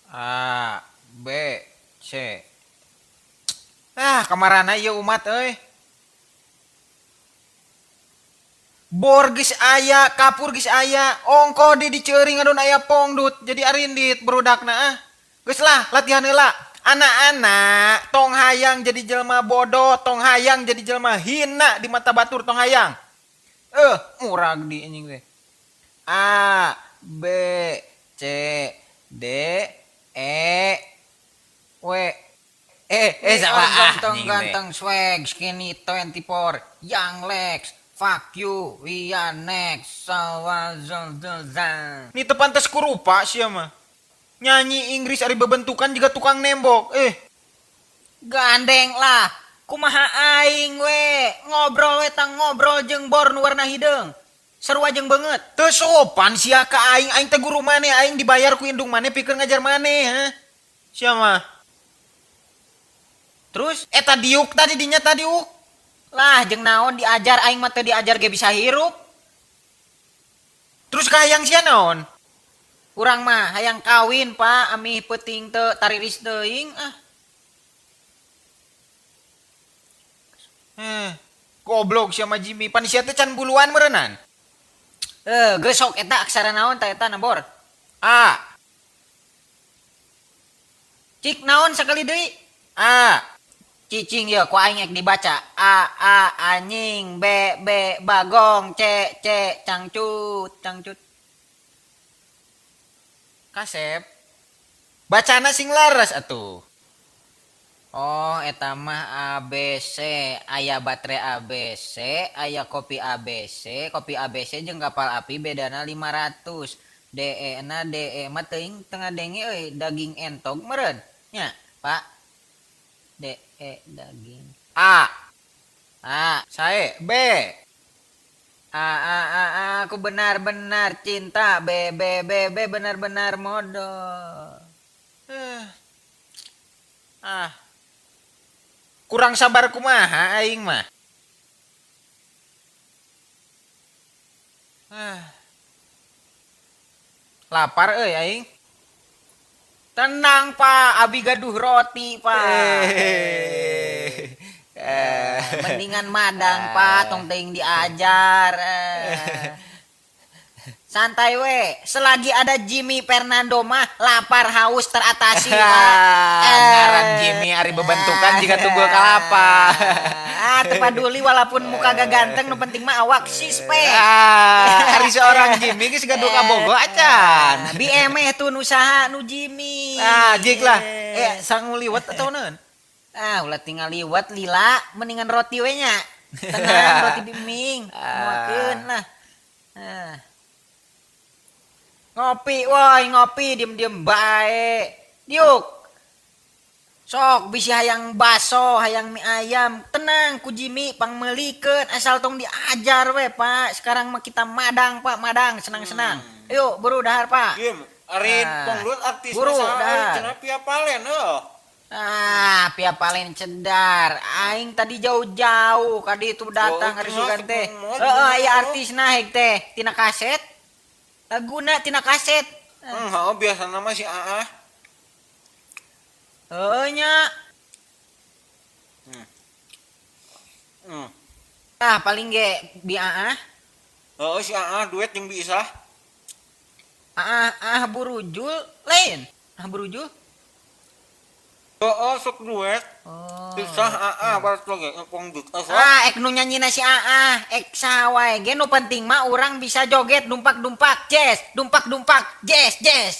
A B C. Ah, kamarana ieu umat euy. Bor geus aya, kapur geus aya, ongkoh di diceuring ngadon aya pongdut, jadi arindit barudakna ah. Geus lah, latihan heula. Anak-anak, tong hayang jadi jelema bodoh, tong hayang jadi jelema hina di mata batur, tong hayang. Murag di anjing teh. A B C D E W Eh, salah ah, Ganteng anjing teh. Ganteng swag skinny 24 young Lex, fuck you, we are next. Ini teu pantes kurupa sia mah. Nyanyi Inggris ari bebentukan juga tukang nembok. Eh, Gandeng lah, kumaha aing we ngobrol we tang ngobrol jeung bor nu warna hideung. Sarua jeung beungeut. Teu sopan sia ka aing, aing teh guru maneh, aing dibayar ku indung maneh pikeun ngajar maneh, ha? Sia mah. Terus Eta diuk tadi dinya tadi uk. Lah, jeung naon diajar? Aing mah teu diajar ge bisa hirup. Terus kahayang sia naon? Urang mah hayang kawin, Pak, amih peuting teu tariris teuing ah. Eh, goblok sia mah Jimmy, pan sia teh can buluan meureunnan. Eh, geus sok eta aksara naon ta eta na, Bor? A. Cik naon sakali deui? A. Cicing ya ku aing ek dibaca. A A anjing, B B bagong, C C cangcut cangcut. Kasep. Bacana sing laras atuh. Oh, eta mah ABC, aya baterai ABC, aya kopi ABC, kopi ABC jeung kapal api bedana 500. DE na DE mah teuing teu ngadenge euy, daging entog meureun nya, Pak. DE daging. A. A. Sae B. A A A A aku benar-benar cinta, B B B B benar-benar modal. Eh. Ah. Kurang sabar kumaha aing mah. Ah. Lapar euy aing. Tenang, Pak, abi gaduh roti, Pak. Mendingan madang, Pak, tong teuing diajar. Santai we, selagi ada Jimmy Fernando mah lapar haus teratasi, Pak. Ngaran Jimmy ari bebentukan jika tunggu kalapa. Ah, teu paduli walaupun muka gak ganteng, nu penting mah awak sispek. Ah, ari seorang Jimmy geus gaduh kabogo acan. Bi emeh tuh nu saha nu Jimmy. Ah, jik lah. Eh, sangu liwet atau naon? Ah, ulah tinggal liwet lila, mendingan roti we nya. Tenang, roti biming, muakeun lah. Ah. Ngopi, woi, ngopi diem-diem bae. Diuk. Sok bisi hayang baso, hayang mie ayam, tenang ku Jimmy pangmeulikeun asal tong diajar we, Pak. Sekarang mah kita madang, Pak, madang senang-senang. Ayo, buru dahar, Pak. Jim, ari Ah. pongdut artis Buru, saha euy, dahar. Cenah Pia Palen heuh. Ah, Pia Palen cedar. Aing tadi jauh-jauh ka ditu datang Oh, ari sugan teh. cenah, Heeh, aya cenah. artisna hek teh tina kaset. Laguna tina kaset. Heuh, biasana mah si Aah. Heuh nya. Ah, paling ge bi Aah. Heeh, si Aah duet jeung Bi Isah. Aah, ah burujul lain. Ah burujul. Heeh, sok duet. Oh. Isah Aah barat lagi pongdut. Asa. Ah, ek nu nyanyina si Aah, ek saha wae ge nu penting mah urang bisa joget dumpak-dumpak, jazz, dumpak-dumpak, jazz, jazz.